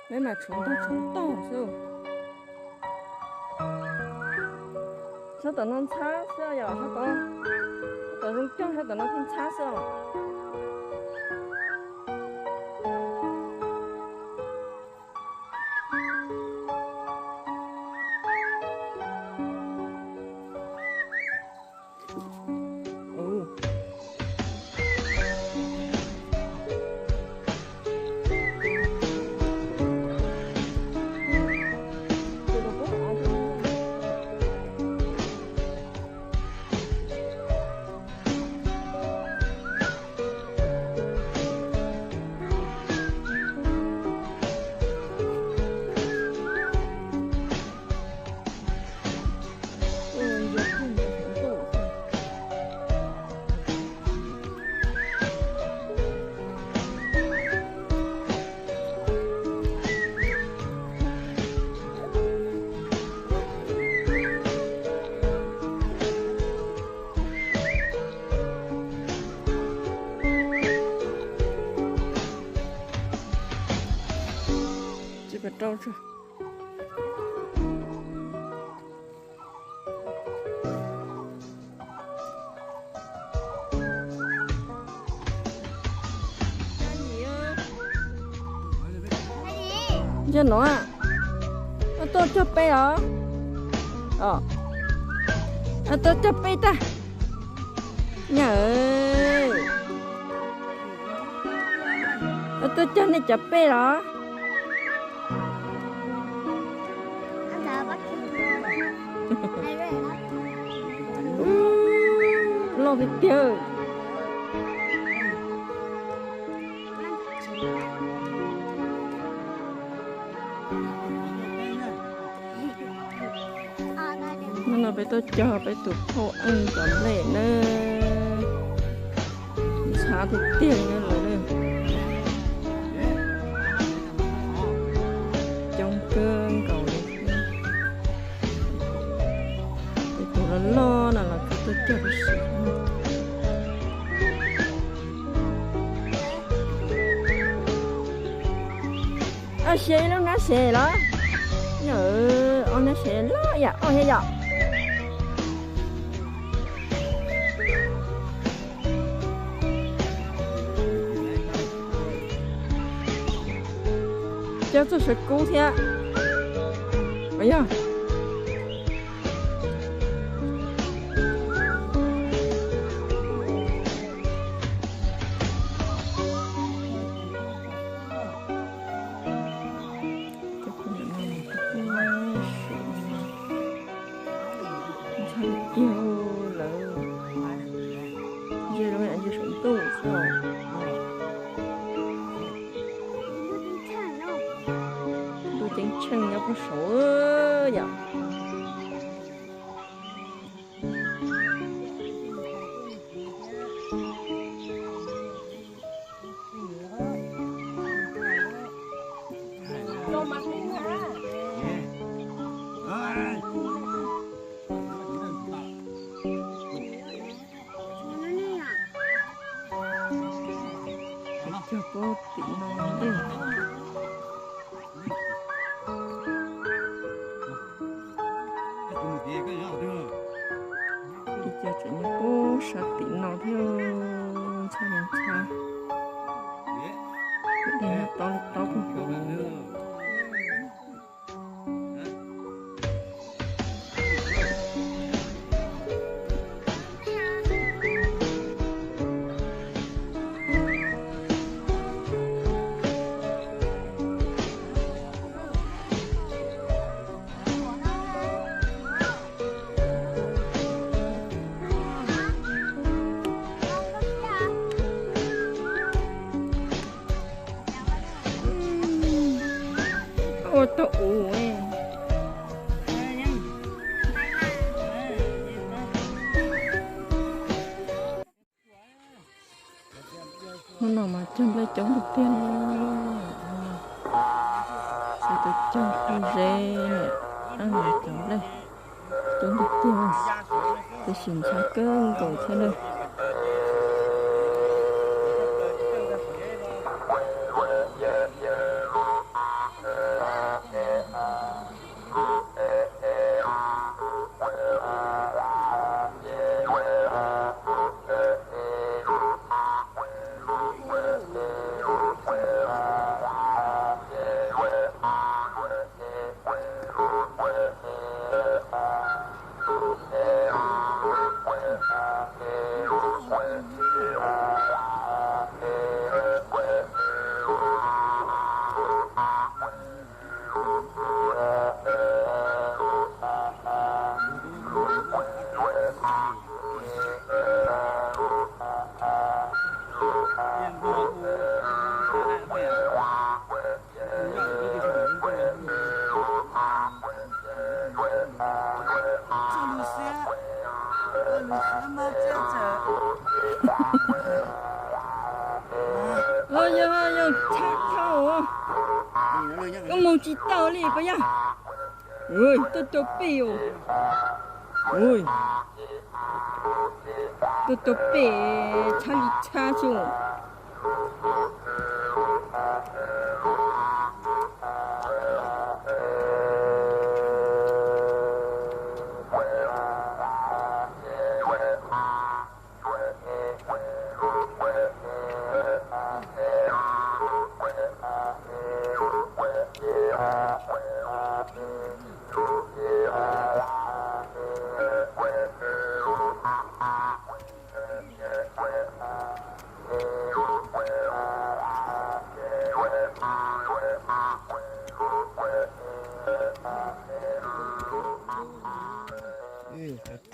Peb mas tshuav ntau tshuav ntau xwb. Sab tom no ntxhab xwb yom, sab tom, sab tom zoo cog, sab tom no thiaj ntxhab xwb os. Tsis pas rau tso. Ntshe no tuaj cog peb os. Tuaj cog peb tag. Nyam, tuaj cog nej cov peb los? Loj tiag tiag. Hnub no peb tuaj cog peb tus phauj Eej cov nplej nawb. Ntxhab tiag tiag li na lawv na. Coob kawg nkaus li thiab. Peb tus loj loj no los kuj tuaj cog ib sim. Ob siav ib lub nab sev los? Ob nab sev loj yam ob thiab yom. Cog txog sawv kub thiab. Yog. Ntxhab tiag lawm. Ntsia zoo yam ntsia saum ntuj xwb os. Ntuj ceeb tsheej nyob puag saud yom. Cog puag tim no ntej. Ib co tseem nyob puag sab tim no thiab, ntxhab li ntxhab. Tim no tob li tob puag pem. Ua tau ub. Hnub no mas cog nplej coob tiag tiag. Xav tus cog pug zeb niam, cov nplej coob tiag tiag, tab sis ntxhab kawg nkaus thiab na. Koj mus tsis tau li puas yog? Tuaj rau pem os. Tuaj rau pem tshab li tshab xwb. Qhov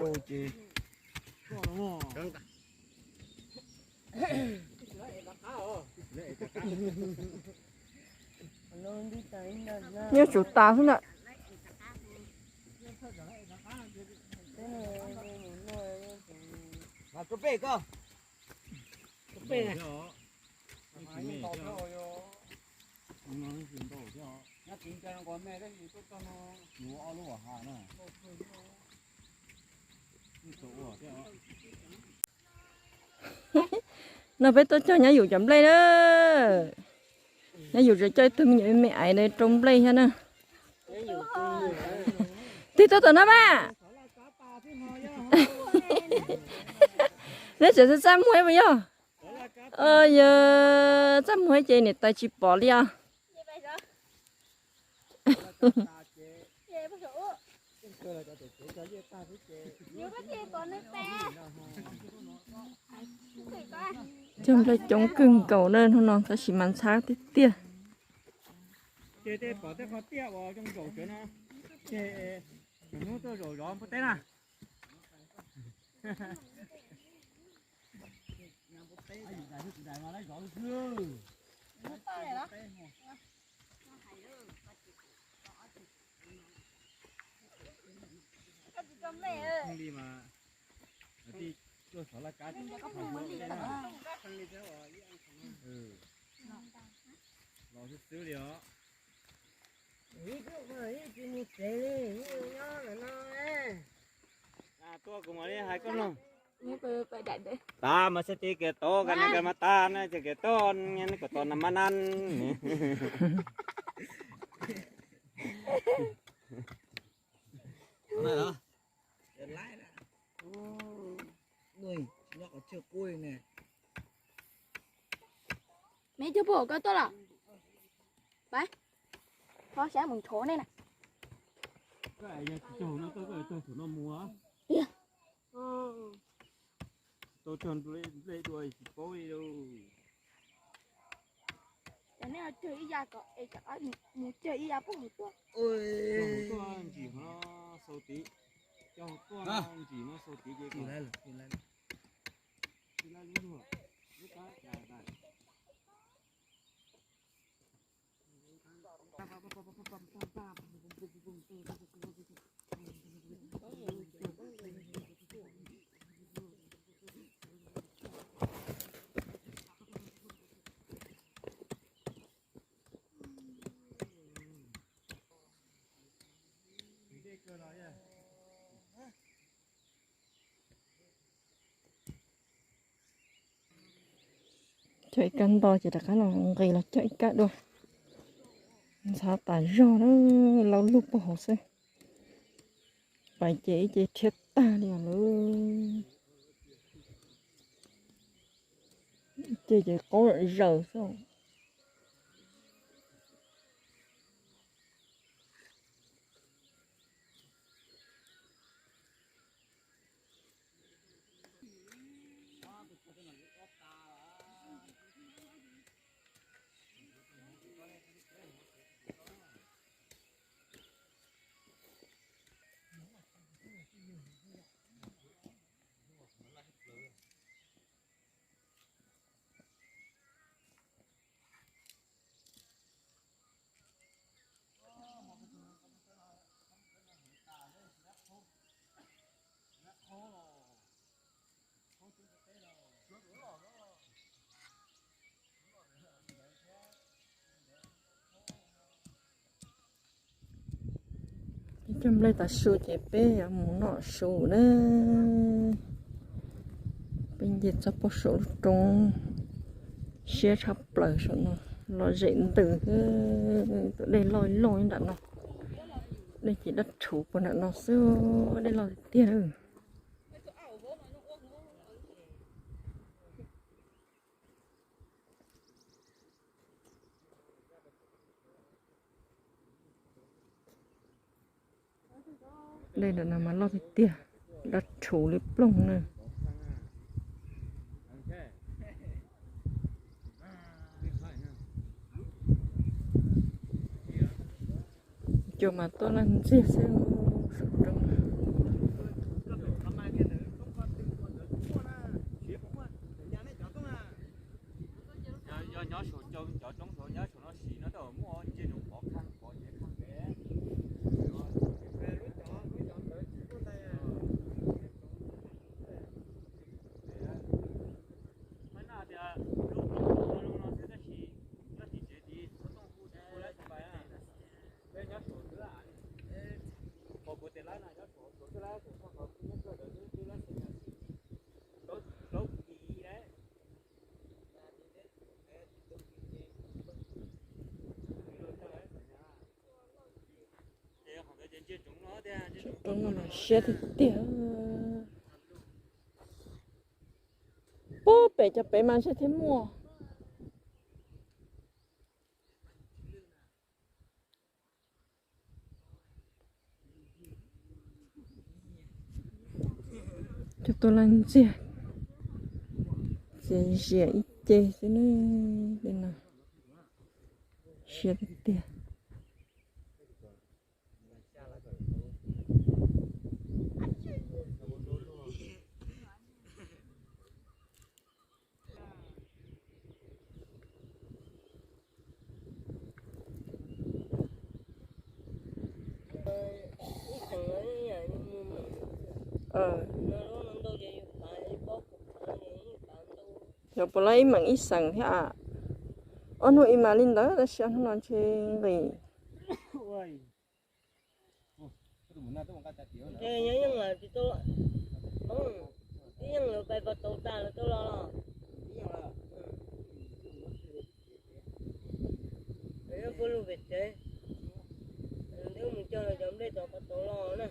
rau ces nyob tsum tas xwb ntag. No peb tuaj cog nyab yus cov nplej na. Nyab yus tseem coj ib tug me nyuam me me aiv rau nplej thiab na. Tig tuaj tom no mas. Neb tseem txaj muag puas yog? Yog txaj muag ces niam tais tsis pom li os. Cog nplej coob kawg nkaus na hnub no tab sis mas ntxhab tiag tiag. Ces tej pom tej qhov tiaj uas zoo zaum sawv no, ces hnub tuaj zaum zov npua teb na. Li mas, tuaj xov laj kab, los xwb xwb li os. Tuaj kuv mam li hais koj no. Tas mas xab tiv kiag tod, kas nas kas mas tas na, ces kiag tod, kom tod nas mas nas. Nyob qhov chaw qub ne. Meb cog puag koj tuaj los. Pab, ho saib mus nchuav nej na. Koj yog tsis cog no tuaj, koj cog thaum no mus. Tau cog nplej dua tsis paub li lauj. Cov nej cog ib yam kom es cov mus cog ib yam puag hauv tuaj. Cog hauv tuaj ntsim hov xau tid. Cog hauv tuaj ntsim no xau tid ces kom. Cog ib kab nto ces rov qab los nqis los cog ib kab dua. Ntxhab tas zog na, laub lug puag hauv xwb. Pais ces ib ce rhiab tag li os lawm. Ib ce ces qaub zawm xwb. Cog nplej tav su ces peb yuav mus noj su na. Peb nce txog pem saum lub roob siab tshaj plaws saum no, lom zem ntws xwb. Tus dej loj loj nram no, dej ces dab rhuv puag nram no xwb, dej loj tiag tiag. Dej nram no mas loj tiag tiag, dab rhuv li plooj na. Cua mas tuaj laj ntxiag xwb saum roob. Yog nyob saum cov roob saum nyob saum no sim no tej zaum muaj ntsia nws qhov khaj qhov nyiav khaj pem. Lub cov lub cov ntawd tsis tuaj ntag. Qhov no tias lub no xwb tab sis nyob tim tsev tid, xov tooj kuj tsis kuj lab tsis pais na. Peb nyob saum xwb, pom kuv tes lab no nyob saum, saum xwb lab saum txog qhov kuv nyob kawg ntawd xwb, twb lab xees no xwb. Plaub kis lawm. Roob no mas siab tiag tiag. Puag pem cov pem mas ntshe thiaj muaj. Cov tuaj laj ntxiag, txias zias ib ce xwb ne. Tej no siab tiag tiag. Yog puas lawv ib meem ib xeem thiab. Ob hnub ib mas li ntawd tab sis ob hnub no ntshe nqis. Nyob yeej lawv tsis tau, ib yeej lawv pais pov tau tas lawv tau los. Nyob puab lug pem tsev, neb mus cog lawv cov nplej cov pov tau los na.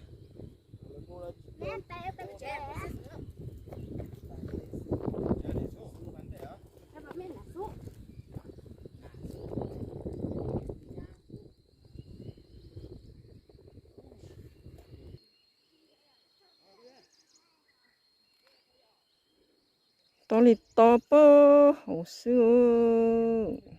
Tob li tob puag hauv xwb.